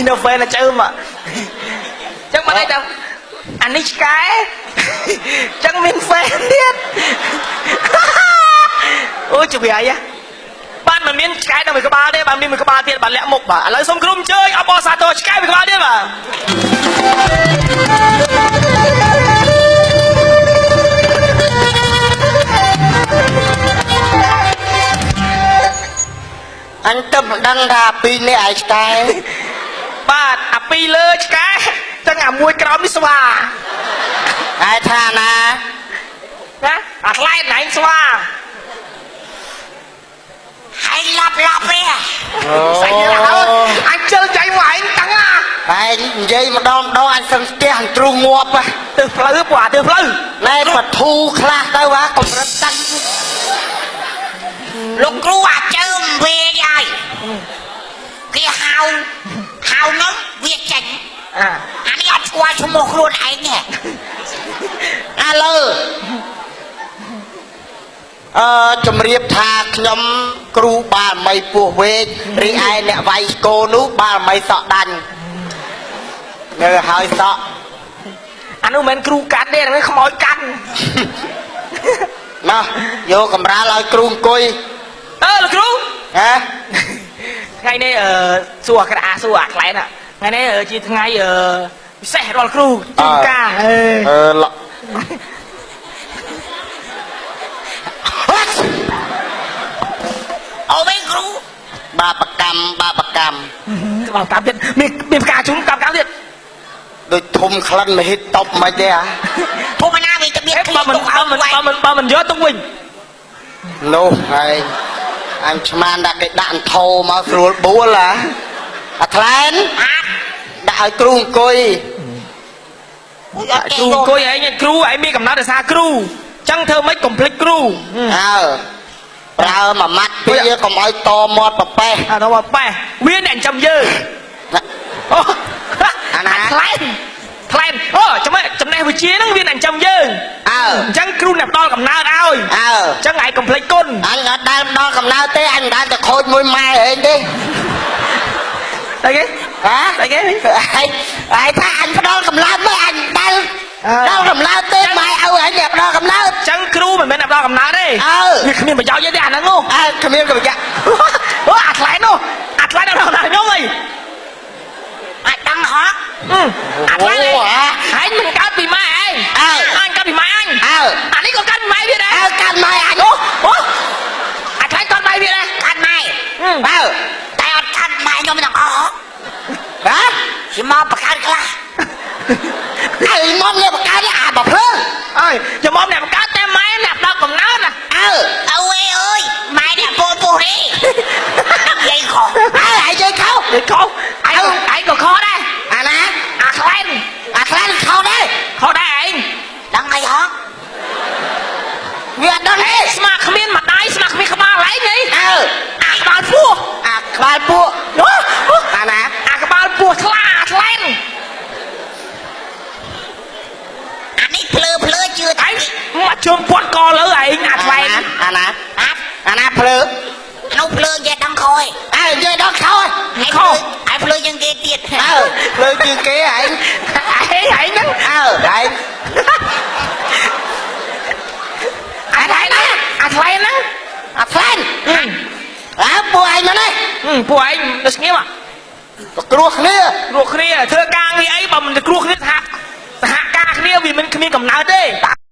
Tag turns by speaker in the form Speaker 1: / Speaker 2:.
Speaker 1: នៅ fan អាជើមចឹងមិនអីតែអានេះឆ្កែចឹងមាន fan ទៀតអូជវាយបានមិនមានឆ្កែដល់មួយក្បាលទេបានមានមួយក្បាលទៀតបានលាក់មុខបាទឥឡូវសូមក្រុមអញ្ជើញអបអរសាទរឆ្កែមួយក្បាលទៀតបាទ
Speaker 2: អញទៅមិនដឹងថាពីរនេះឯងឆ្កែ
Speaker 1: បាទអាពីរលើឆ្កែចឹងអាមួយក្រោមនេះស្វា
Speaker 2: ឯថាណា
Speaker 1: ណាអាថ្លៃណៃស្វា
Speaker 3: ហើយឡាប់ឡាប់ទេ
Speaker 1: ស្អីឡើយអញជិលចៃមកឯងតាំងអា
Speaker 2: ឯងនិយាយម្ដងម្ដងអញសឹងស្ទះអញទ្រុងងាប់ហ៎
Speaker 1: ទៅផ្លូវពួកអាទៅផ្លូវ
Speaker 2: ណែបធូខ្លះទៅហ่าកម្រិតទឹក
Speaker 3: លោកគ្រូអាជើមវាយឲ្យគេហៅហៅនោះវាចេញ
Speaker 1: អា
Speaker 3: អានេះអត់ស្គាល់ឈ្មោះខ្លួនឯងទេ
Speaker 2: ឥឡូវអឺជំរាបថាខ្ញុំគ្រូបារមីពោះវែករីឯអ្នកវាយស្គោនោះបារមីសក់ដាញ់នៅហើយសក់
Speaker 1: អានោះមិនមែនគ្រូកាត់ទេអានោះខ្មោចកាត់
Speaker 2: មកយកកម្រាលឲ្យគ្រូអង្គុយ
Speaker 1: អើលោកគ្រូ
Speaker 2: ហ៎
Speaker 1: ថ្ងៃនេះអឺសួរអាក្រាសួរអាខ្លែនថ្ងៃនេះជាថ្ងៃអឺពិសេសដល់គ្រូជួនកាអេ
Speaker 2: អឺល
Speaker 3: អូវិញគ្រូ
Speaker 2: បាបកម្មបាបកម្ម
Speaker 1: បាទតាមទៀតមានមានផ្កាជុំតាមកម្មទៀត
Speaker 2: ដូចធំក្លិនមហិតតប់មិនទេហ่ะ
Speaker 3: ធម្មតាវាទៅមាន
Speaker 1: បើមិនបើមិនបើមិនបើមិនយកទុកវិញ
Speaker 2: នោះហើយអញឆ្មានដាក់គេដាក់អន្ធោមកស្រួលបួលហ่ะអាថ្លែន
Speaker 3: អាត់
Speaker 2: ដាក់ឲ្យគ្រូអង្គុយ
Speaker 3: អូយអត់ទេ
Speaker 1: គ្រូអង្គុយឯងគ្រូឯងមានកំណត់ដោយសារគ្រូចឹងធ្វើម៉េចកុំភ្លេចគ្រូ
Speaker 2: អើប្រើមួយម៉ាត់ពីរកុំឲ្យតមាត់ប្រប៉េះ
Speaker 1: អានោះមកប៉េះវាអ្នកចាំយើងអូ
Speaker 2: អាណា
Speaker 1: ថ្លែនថ្លែនអូចំណេះចំណេះវិជ្ជាហ្នឹងវាអ្នកចាំយើង
Speaker 2: អើ
Speaker 1: អញ្ចឹងគ្រូអ្នកផ្ដល់កំណើតឲ្យ
Speaker 2: អើ
Speaker 1: អញ្ចឹងឯងកុំភ្លេចគុណ
Speaker 2: អញអត់ដែលផ្ដល់កំណើតទេអញមិនដែលទៅខូចមួយម៉ែឯងទេ
Speaker 1: តែគេ
Speaker 2: ហ៎
Speaker 1: តែគេ
Speaker 2: ឯងឯងថាអញផ្ដល់កំណើតមកអញដែលដល់កំណើតទេម៉ែឪឯងអ្នកផ្ដល់កំណើត
Speaker 1: អញ្ចឹងគ្រូមិនមែនអ្នកផ្ដល់កំណើតទេ
Speaker 2: អើ
Speaker 1: វាគ្មានប្រយោជន៍ទេអាហ្នឹងនោះ
Speaker 2: អើគ្មានកម្ចា
Speaker 1: អូអាថ្លែននោះអាថ្លែនដល់ដល់ខ្ញុំអី
Speaker 3: អាចដឹងហ៎
Speaker 1: អាថ្លែនឯងមិនកើតពីម៉ែឯង
Speaker 2: អើ
Speaker 1: អញកើតពីម៉ែអញ
Speaker 2: អើ
Speaker 1: អានេះក៏កើតពីម៉ែវាដែរ
Speaker 2: អើកាន់ម៉ែអញ
Speaker 1: អូអូអាថ្លែនកើតម៉ែវាដែរ
Speaker 3: កាន់ម៉ែ
Speaker 2: អើ
Speaker 3: តែអត់កាន់ម៉ែខ្ញុំទាំងអស់
Speaker 2: ហ៎
Speaker 3: ជាមកបង្កើតខ្លះ
Speaker 2: អើមកអ្នកបង្កើតអាបភ្លើង
Speaker 1: អើយចាំមកអ្នកបង្កើតតែម៉ែអ្នកផ្ដល់កំណើតណា
Speaker 2: អើ
Speaker 3: អើអេអើយម៉ែអ្នកពោពោះទេនិយាយខុស
Speaker 2: អើឯងនិយាយខុស
Speaker 1: វាខុសឯងឯងក៏ខុសដែរ
Speaker 2: អាណា
Speaker 1: អាខ្លែន
Speaker 2: អាខ្លះខុសដែរ
Speaker 1: ខុសដែរឯង
Speaker 3: ដឹងអីហ៎
Speaker 2: វាអត់ដឹងទេ
Speaker 1: ស្មាគ្មានម្ដាយស្មាគ្មានក្បាលឯងហី
Speaker 2: អើ
Speaker 1: អាក្បាលពោះ
Speaker 2: អាក្បាលពួក
Speaker 1: អូ
Speaker 2: អាណា
Speaker 1: អាក្បាលពោះថ្លាអាថ្លែន
Speaker 3: អានេះភ្លើភ្លើជឿ
Speaker 1: ឯងមកជើងពាត់កលើឯងអាថ្លែន
Speaker 2: អាណា
Speaker 3: អាត់
Speaker 2: អាណាភ្លើ
Speaker 3: នោះភ្លើនិយាយដឹងខុសឯង
Speaker 2: អើនិយាយដល់ខុស
Speaker 3: ហើយភ្លើហើយភ្លើជាងគេទៀត
Speaker 2: អើភ្លើជាងគេឯង
Speaker 1: ឯងឯងហ្នឹង
Speaker 2: អើឯង
Speaker 1: អាថ្លែនហ្នឹងអាថ្លែនហ្នឹង
Speaker 2: អាខ្លែនអើពួកឯងមកនេះ
Speaker 1: ពួកឯងនៅស្ងៀម
Speaker 2: គ្រោះគ្នា
Speaker 1: គ្រោះគ្នាធ្វើការងារអីបើមិនគ្រោះគ្នាសហសហការគ្នាវាមិនគ្មានកំណើតទេ